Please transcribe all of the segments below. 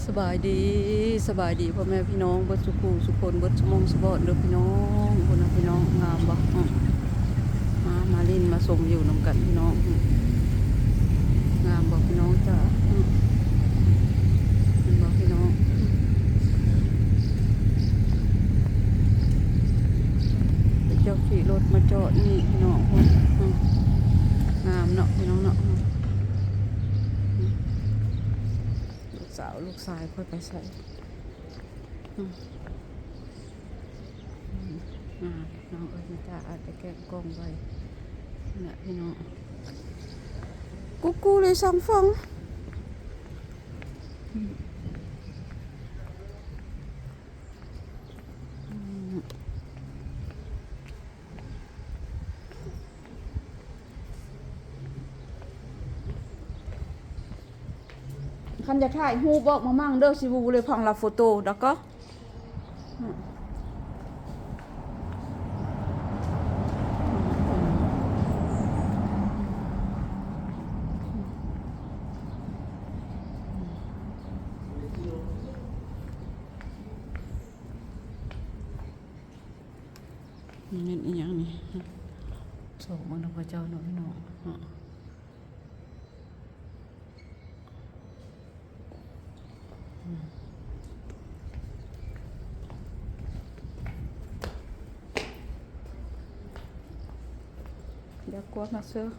ສະບາຍດີ ສະບາຍດີພໍ່ແມ່ພີ່ນ້ອງເບິດສູ່ຄູ່ສູ່ຄົນ ເບິດຊຸມອງຊຸບອນເດີພີ່ນ້ອງ. ພຸ້ນນະພີ່ນ້ອງ ງາມບໍ່? ອື ມາ ມາຫຼິ້ນມາຊົມວິວນຳກັນພີ່ນ້ອງ. ອື ງາມບໍ່ພີ່ນ້ອງຈ້າ? ອື ເຫັນບໍ່ພີ່ນ້ອງ? ອື ເຈົ້າຂີ່ລົດມາຈອດນີ້ພີ່ນ້ອງ. ອື ງາມເນາະພີ່ນ້ອງເນາະ. ອື ອື ລູກສາວລູກຊາຍຂ້ອຍໄປໃສ? ອືມ ອືມ ອ່າ ນ້ອງເອີຍ ແມ່ຕາອາດຈະແກະກ່ອງໄວ້ນະພີ່ນ້ອງ. Coucou les enfants. ອືມ ອືມ ຄັນຢາກຖ່າຍຮູບບອກມາໝັ່ງເດີ si vous voulez prendre la photo, d'accord? ແມ່ນອີ່ຫຍັງນີ້? ໂຊກເບິ່ງນຳເຂົາເຈົ້າເນາະພີ່ນ້ອງເນາະ. ອືມ D'accord ma sœur.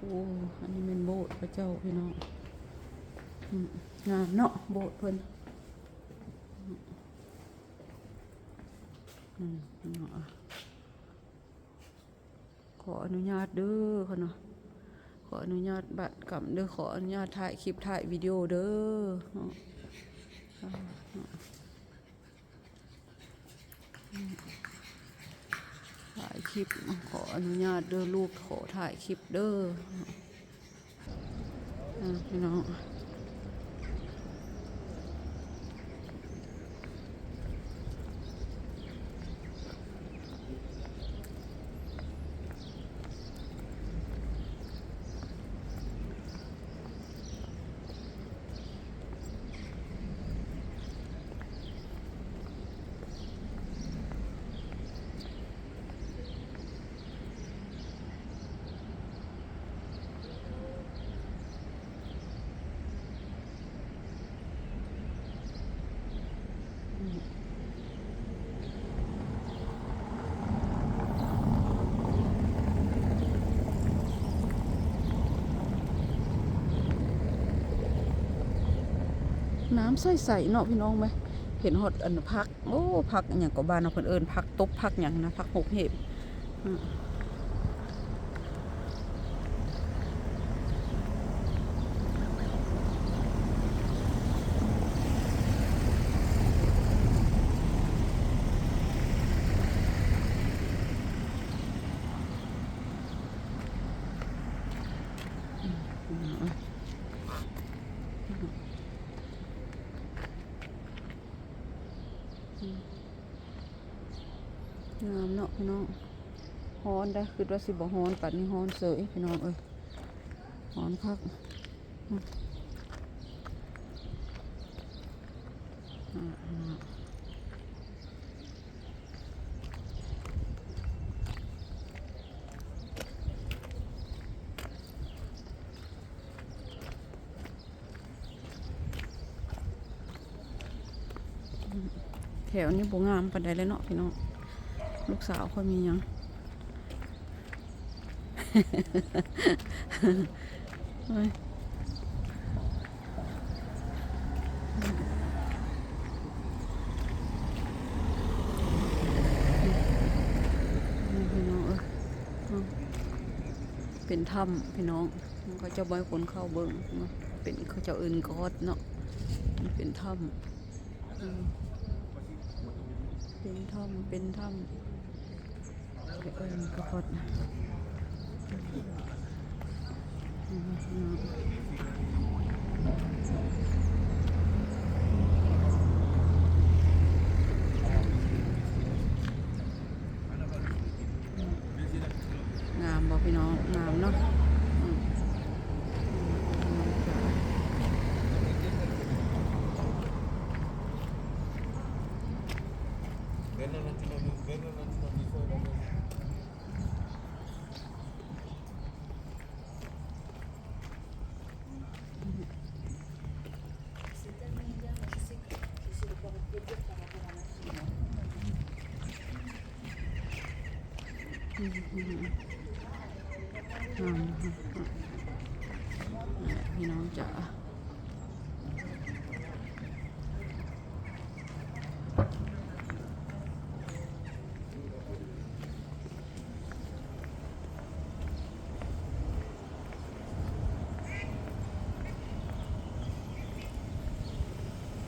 ໂອ້ ອັນນີ້ແມ່ນໂບດເຂົາເຈົ້າພີ່ນ້ອງ. ອືມ ງາມເນາະໂບດເພິ່ນ. ອືມ ເນາະ ຂໍອະນຸຍາດເດີ ເພິ່ນວ່າ ຂໍອະນຸຍາດບາດກຳເດີ ຂໍອະນຸຍາດຖ່າຍຄລິບຖ່າຍວິດີໂອເດີ ເນາະ. ຖ່າຍຄລິບ ຂໍອະນຸຍາດເດີ ລູກຂໍຖ່າຍຄລິບເດີ ອ່າ ພີ່ນ້ອງ. ນ້ຳໃສໆເນາະພີ່ນ້ອງເອີຍ ເຫັນຮອດອັນຜັກ ໂອ້ ຜັກອີ່ຫຍັງກໍບ້ານເຮົາເພິ່ນເອີ້ນຜັກຕົບ ຜັກຫຍັງນະ ຜັກຫົກເຫັບ. ງາມເນາະພີ່ນ້ອງ ຮ້ອນໄດ໋ ຄິດວ່າຊິບໍ່ຮ້ອນປານນີ້ ຮ້ອນເສີຍພີ່ນ້ອງເອີຍ ຮ້ອນຄັກ. ແຖວນີ້ບໍ່ງາມປານໃດເລີຍເນາະພີ່ນ້ອງ ລູກສາວຂ້ອຍມີຫຍັງ ໂອ້ຍ ພີ່ນ້ອງເອີຍ ເປັນຖ້ຳພີ່ນ້ອງ ເຂົາເຈົ້າບໍ່ໃຫ້ຄົນເຂົ້າເບິ່ງ ເປັນ ເຂົາເຈົ້າເອີ້ນກອດເນາະ ເປັນຖ້ຳ ເປັນຖ້ຳ ເປັນຖ້ຳ ເອີ ກະພອດ ງາມບໍ່ພີ່ນ້ອງ? ງາມເນາະ ອືມ ພີ່ນ້ອງຈ໋າ.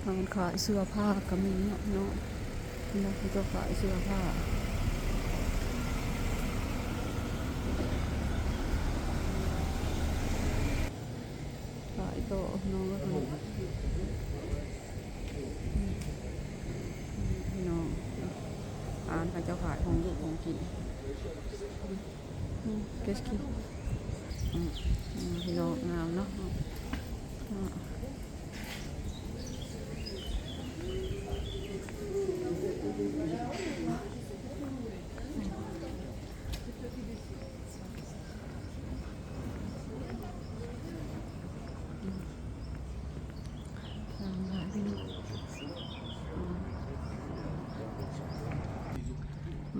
ຮ້ານຂາຍເສື້ອຜ້າກໍມີເນາະ ພີ່ນ້ອງ. ເຫັນບໍ່ ເຂົາເຈົ້າຂາຍເສື້ອຜ້າ ຂາຍຕໍ່ ພີ່ນ້ອງເອີຍ. ພີ່ນ້ອງ ຮ້ານເຂົາເຈົ້າຂາຍຂອງຢູ່ຂອງກິນ. ອືມ Qu'est-ce qui ອືມ ອືມ ພີ່ນ້ອງ ງາມເນາະ. ອືມ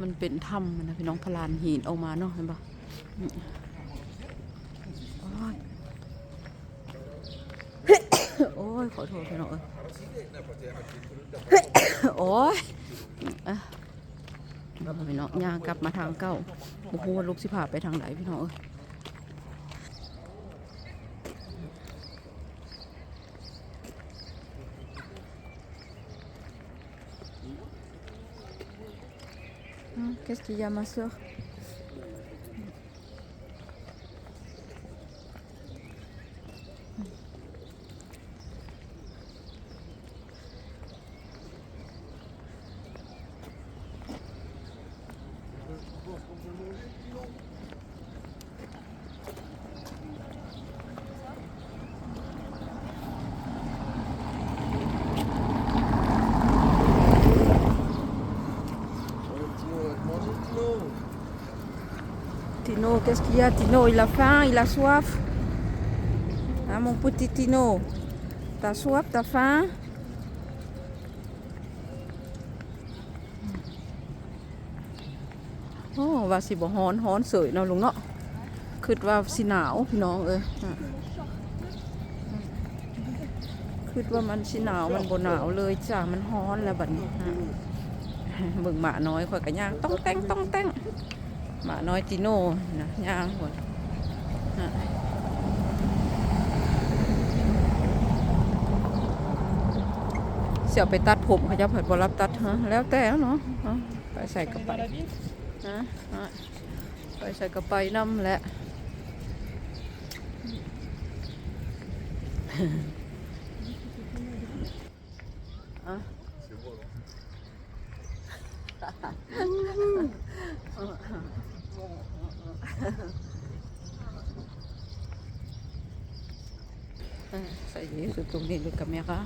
ມັນເປັນຖ້ຳນະ ພີ່ນ້ອງ ພະລານຫີນອອກມາເນາະ ເຫັນບໍ່? ໂອ້ຍ ໂອ້ຍ ຂໍໂທດ ພີ່ນ້ອງເອີຍ ໂອ້ຍ. ອ່ະ ພີ່ນ້ອງ ຍ່າງກັບມາທາງເກົ່າ ບໍ່ຮູ້ວ່າລູກຊິພາໄປທາງໃດ ພີ່ນ້ອງເອີຍ. ອືມ Qu'est-ce qu'il y a, ma sœur? Tino, qu'est-ce qu'il y a, Tino? Il a faim, il a soif. Hein, mon petit Tino? T'as soif, t'as faim? ໂອ້ ວ່າຊິບໍ່ຮ້ອນ ຮ້ອນເສີຍເນາະລຸງເນາະ. ຄິດວ່າຊິໜາວ ພີ່ນ້ອງເອີຍ ຄິດວ່າມັນຊິໜາວ ມັນບໍ່ໜາວເລີຍຈ້າ ມັນຮ້ອນແລ້ວບັດນີ້. ເບິ່ງໝານ້ອຍຂ້ອຍກໍຍ່າງຕ້ອງແຕ້ງ ຕ້ອງແຕ້ງ. ໝານ້ອຍຕິໂນ່ນະ ຍ່າງພຸ້ນນະ. ຊິເອົາໄປຕັດຜົມ ເຂົາເຈົ້າພັດບໍ່ຮັບຕັດ. ຮະ ແລ້ວແຕ່ເນາະ ເອົາໄປໃສ່ກໍໄປ ຮະ ຮະ ໄປໃສ່ກໍໄປນຳແຫຼະ. ອ່ະ ໃສ່ຢູ່ຕົງນີ້ເລີຍກະແມ່ກະ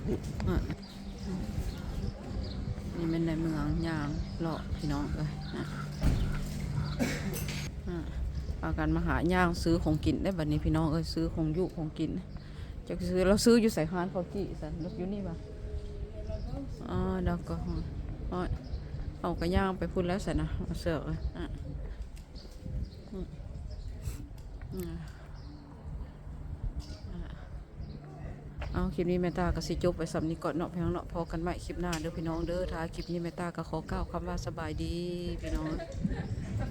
ນີ້ແມ່ນໃນເມືອງ ຍ່າງເລາະພີ່ນ້ອງເອີຍ. ອ່າ ພາກັນມາຫາຍ່າງຊື້ຂອງກິນໄດ໋ບັດນີ້ພີ່ນ້ອງເອີຍ ຊື້ຂອງຢູ່ຂອງກິນ. ຈັກຊິຊື້ ລາວຊື້ຢູ່ໃສ ຮ້ານເຂົ້າຈີ່ຊັ້ນ ຢູ່ນີ້ຫວາ? ອໍ ດອກກໍ ໂອ້ຍ ເຮົາກໍຍ່າງໄປພຸ້ນແລ້ວຊັ້ນນະ ເອົາເສື້ອ ອ່ະ ອືມ ອືມ. ເອົາ ຄລິບນີ້ແມ່ຕາກໍຊິຈົບໄວ້ສ່ຳນີ້ກ່ອນເນາະພີ່ນ້ອງເນາະ. ພໍ້ກັນໃໝ່ຄລິບໜ້າເດີພີ່ນ້ອງເດີ. ຖ້າຄລິບນີ້ແມ່ຕາກໍຂໍກ່າວຄຳວ່າສະບາຍດີພີ່ນ້ອງ.